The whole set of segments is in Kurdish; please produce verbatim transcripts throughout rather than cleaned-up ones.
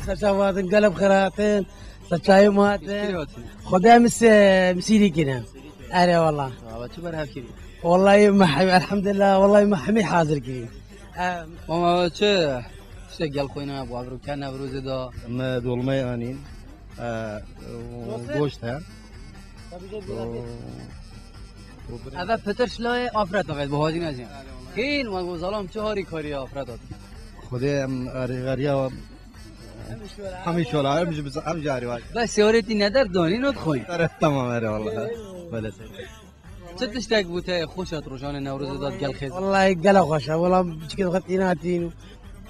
Saçawatin gelek xiratin, saçayê matin. Xwedê min se-, misîrî kine. Erê wala. Ava çi berhev kirî? Wallahî me he-, elhamdulillah, wallahî me hemî hazir kirî. Em, Mama çi? Tiştek gel xwîna bu evroke Newrozê da. Me dolmayê anîn. E, o goşt he. Eve pitir şilayê afret avêt, bu hacî nezî. Hîn we bu zalam çi harîkarî afret at. Xwedê em arîgariya hemî şola, hemî ji biza-, hemî ji arî var. Bes siyaretî neder donî not xwîn. Ere, tamam, ere, vallahi. Böyle. Çi tiştek bû te xweş hat rojanê Newrozê da gel xêz? Wallahî gela xweş e. Wala çikê xwe tîna tîn.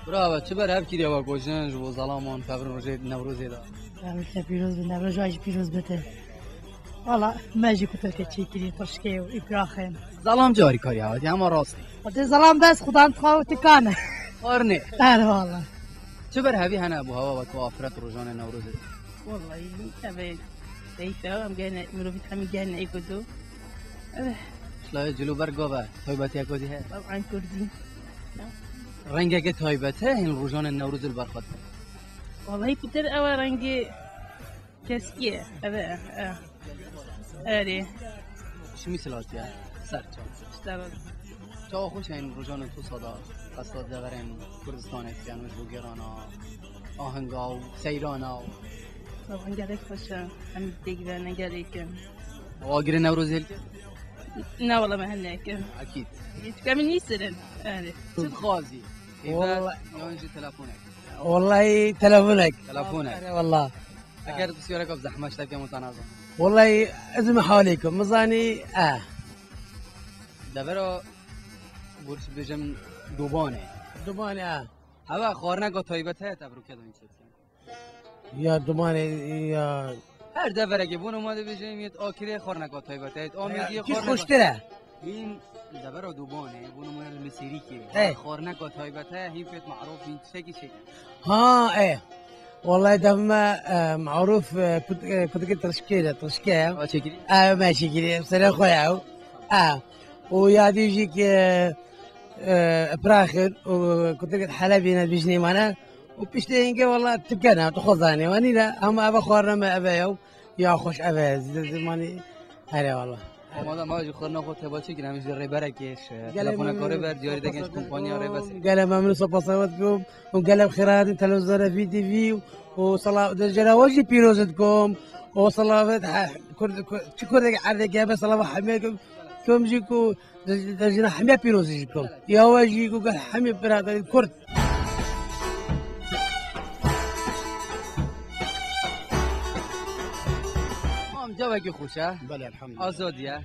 Bravo, çi berhev kiriye we goştin ji bo zalaman pevrin rojê Newrozê da? Rojê te pîroz be, Newroza jî pîroz be te. Wala me jî kutirke çêkirî, tirşkê û îpraxên. Zalam carî kariya hatiye, hema rastî. Hatiye zalam bes xudan tixaw tikane. Arne. Er wala. Çi berhevî hene bu hava wek afret rojanê Newrozê? Wallahî, ev ê seyît e, em gene mirovî hemî gene êk û du. Ev. Şlayê cilo ber gava, taybetiya kozî he. Ev en kurdî. Rengeke taybet he, hin rojanê Newrozê li ber xwe. Wallahî pitir ew e rengê keskî ye. Ev e, e. Erê. Şimî silatiye, ser çav. Çawa xweş e hîn rojanê tu sada qesta deverên Kurdistanê dikin, ji bo gêrana ahenga û seyrana û. Taban gelek xweş e. Em têgivene gelêkin. Agirê Newrozê hilke? Ne wala me hene nekin. Akîd. Hiç kemî nîsirin. Yani. Çi dixwazî? Hêvet Walla- yan jî telefonek? Wallahî telefonek. Telefonek. Erê walla. Eger pisyareka bi zehmet tiştek em û te nazan. Wallahî ez mi halê ku, mi zanî, eh. Devera Burç bêjim Dubanê. Dubanê, eh. Hava xwarineka taybet heye te evroke da hîn çêdikin? Ya Dubanê, ya. Her deverekê, bono ma dibêjim, yê Akirê xwarineka taybet heye, yê Amêdiyê Kî xwarineka xweştir e? Hîn devera Dubanê, bono ma li Misêrîkê. Eh. Xwarineka taybet heye, hîn pêt marûf, hîn tiştekî çêkin. Ha, e. Wallahî dev me, e, marûf, e, kut-, e, kutikê tirşkê de, tirşkê ye. Ava çêkirî? E, me çêkirî, serê xwe ye ew. E. Û ya dî jî ki, e, praxin û kutikê Helebî ne bijnê mane. Û piştê hingê walla tikene, tu xwe zanî. Wanî ne, ama eve xwarine me eve ye. Ya xweş eve, zî-, zimanî here walla. Ama da ma ji xwe naxwe teba çêkin, em ji rêberekê, ji Gelek telefoneka memnun rêber, diyarî dekin ji sopasavet kompanya kom, rêbesê. Gelek memnun sopasavet kom û gelek xêr hatin televîzyona V T V û sala-, de jera we jî pîroz dikom û salavet he-, Kurd, Kurd, çi Kurdek erdekê hebe salavet hemiyê kom, kom jî ku de, de jina hemiya pîroz jî kom. Ya we jî ku gel hemî biraderî Kurd. Mam, cawekî xweş e. Belê, elhamdulillah. Azadî ye.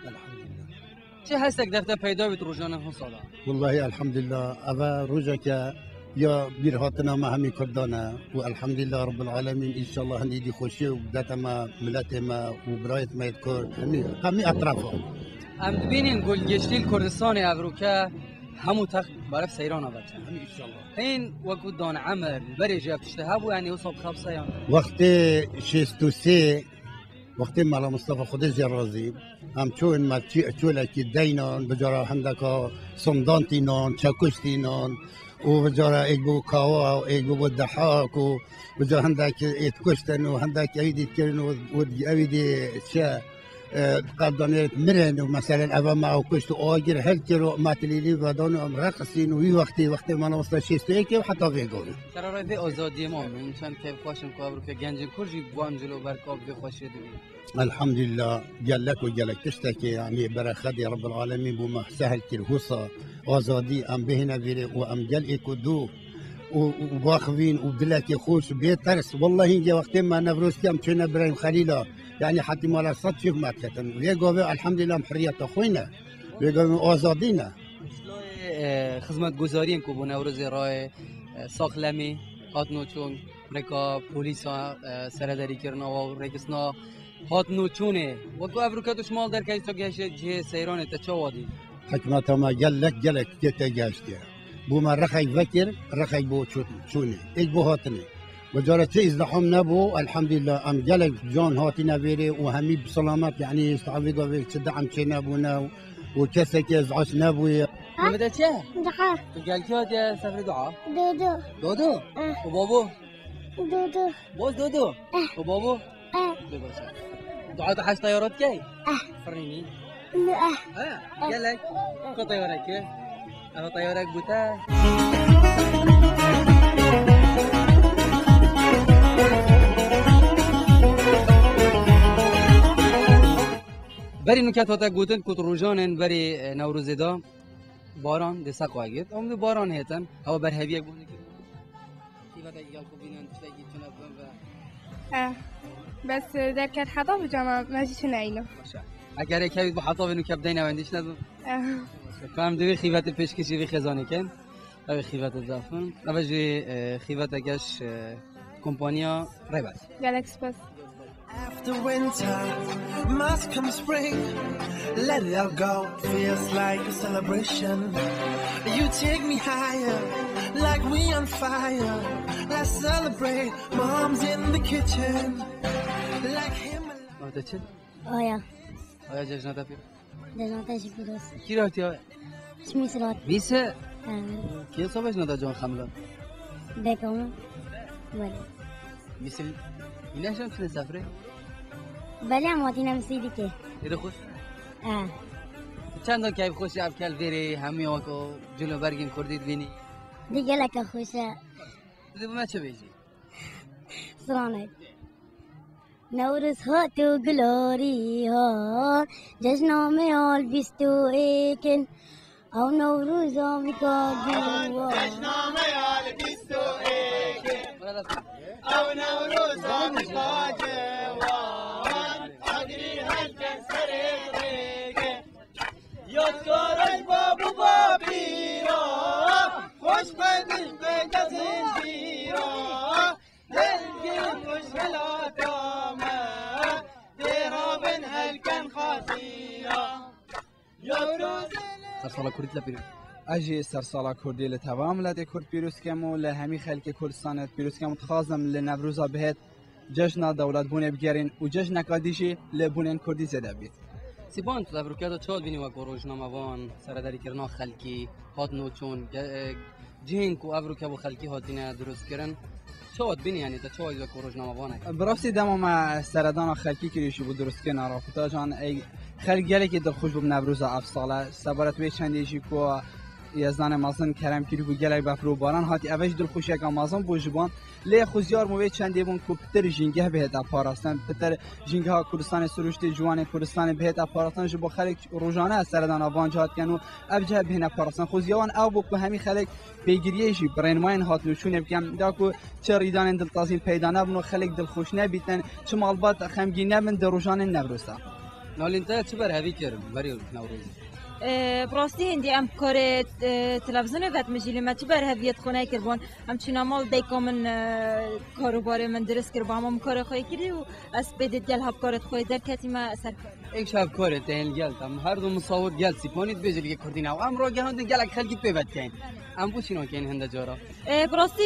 Elhamdulillah. Çi hestek def te peyda bît rojana hosala? Wallahî, elhamdulillah. Eve rojeke ya bîrhatina me hemî Kurdan e û elhamdulillah Rabbil Alemîn, înşallah hindî dî xweşiyê û bidete me, miletê me û birayêt me yê Kurd, hemî, hemî etrafa. Em dibînin ku li giştî li Kurdistanê evroke hemû text beref seyrana veçin. Hemî înşallah. Hîn wekû Dan Emir, berê jî ev tişte hebû, yanî wisa bi xebseyan. Wextê şêst û sê, wextê Mela Mustafa Xwedê jê razî, em çûn me çi-, çolekî deynan, bicara hindeka sindan tînan, çekuş tînan, û bicara êk bû kawa, êk bû dehak û bicara hindek êt kuştin û hindek ewî dît kirin û, û ewî dî çi, e, qedanêt mirin û meselen eva me ew kuşt û agir hilkir û me tilîlî vedan û em reqisîn û wî wextî, wextê me newesta şêst û yekê û heta vê gorî. Serra rê vê azadiyê ma min çend keyfxweş im ku evroke gencên Kurd jî bi wan cilo ber ka bi vê xweşiyê dibîn. Elhamdulillah, gelek û gelek tiştekê, yanî bereqetê Rabbil Alemîn bo me sehil kir. Husa azadî em bihêne vîrê û em gel êk û du û, û baxivîn û dilekê xweş û bê ters. Wellahî hingê wextê me Newroz kêm çêne Birahîm Xelîla. Yanî hetî mala sed çîf me diketin. Lê gavê elhamdulillah em hurriyeta xwe ne. Lê gavê azadî ne. Ji layê, e, xizmetguzariyên ku bo Newrozê rayê, e, saxlemî, hatino çûn, rêka polîsa, e, serederîkirina û rêkistina hatino çûnê. Wekî evroke tu ji mal derketî, tu gehiştî cihê seyranê, te çawa dî? Hikmeta me gelek, gelek tê te gehiştiye. Bo me rexek vekir, rexek bo çû-, çûnê. Êk bo hatinê. Bi cara çi îzdiham nebû, elhamdulillah, em gelek can hatine vêrê û hemî bi selamet, yanî, îstiham vê gavê çi de'm çê nebûne û, û kesekê ez'ac nebûye. Navê te çi ye? Dua. Tu gelkî hatiye sefrê dua? Dodo. Dodo? Eh. Û babo? Dodo. Boz dodo? Eh. Û babo? Eh. Dê baş e. Dua tu hej teyara dikey? Eh. Firînî? Li eh. Ha, gelek. Ku teyareke? Eva teyarek bû te. Berî nuket hate gotin ku rojanên berî, e, Newrozê de baran dê seqa gît. Em dê baran hêtin. Hewa berheviyek bû. Xîvetekî gel xwe bînin, tiştekî tune bin ve. Eh, bes, e, derket heta bi cama me jî çi neyno. Baş e. Eger ê kevît bi heta vê nûke bideyne wendî, çi nedin? Eh. Baş e. Ka em divê xîvetê pêşkêşî vê xêzanê kin. Ev ê xîvete zafin. Ev ê jî, e, xîvete geş, e, kompaniya Rebel. Gelek spas. After winter must come spring. Let it all go. Feels like a celebration. You take me higher, like we on fire. Let's celebrate. Mom's in the kitchen, like him. Navê te çi? Aya. Aya, cejna te pîroz. Cejna te jî pîroz. Kî re hatiye? Çimî silat. Mîse? Ha. Kê sava jina da can xemla? Beka min. Belê. Mîse, îne şem çine sefrê? Belê, em hatîne misî dike. Êre xweş? Ha. Çend keyf xweş ev kel vêrê hemî weko cilo bergên kurdî dibînî? Di geleke xweş e. Tu dê bi me çi bêjî? Siranek. Newroz hat û gularî hat, cejna me al bîst û êk in. Ew Newroza vîka ciwan. Cejna me al bîst û êk in. Ew Newroza vîka ciwan. Agirî helken serê rêk in. Yadgara ji bab û bapîra, xweş qediş be gezên jîra. Dengê xweş welata me, dê rabin helken xatîra. Yadgara Sersala Kurdî te pîroz. Ez jî sersala Kurdî li teva miletê Kurd pîroz dikim û li hemî xelkê Kurdistanê pîroz dikim û dixwazim li Newroza bihêt cejna dewletbûnê bigerîn û cejneka dî jî li bûnên Kurdî zêde bît. Sîpan, tu evroke de çawa dibînî wek rojnamevan, serederîkirina xelkî, hatino çûn, ge-, e, cihên ku evroke bo xelkî hatine dirustkirin, çawa dibînî, yanî te çawa wek rojnamevanek? Bi rastî dema me seredana xelkî kirî jî bo dirustkirina reportajan, ey, xelk gelekî dilxweş bû bi Newroza ev sal e. Sebaret wê çendê jî ku Yezdanê mezin kerem kirî ku gelek befr û baran hatî, eve jî dilxweşiyeke mezin bû ji wan. Lê xweziyar bûn wê çendê bûn ku pitir jîngeh bihête parastin, pitir jîngeha Kurdistanê sirûştê ciwanê Kurdistanê bihête parastin, ji bo xelk rojane seredana van ciha dikin û ev cih bihêne parastin. Xweziya wan ew bû ku hemî xelk pêgiriyê jî bi rênmayên hatin û çûnê bikin, da ku çi rîdanên diltazîn peyda nebin û xelk dilxweş nebîtin, çi malbat xemgîn nebin di rojanên Newroz de. Nalîn te çi berhevî kir berî Newrozê? E, bi rastî hindî em bi karê, e, televîzyonê vedimijî, lê me çi berheviyê di xwe nekiribûn. Em çûne mal, dayika min, e, karobarê min dirist kir, ba min karê xwe kirî û ez pê dît gel hevkarê xwe derketîme ser kar. Êk ji hevkarê te yên gel, em her du misawit gel Sîponî dibêje lê Kurdî ne. Em ragihandin gelek xelkî pê vedikeyin. Em bo çî nakeyên hinde cara? E, bi rastî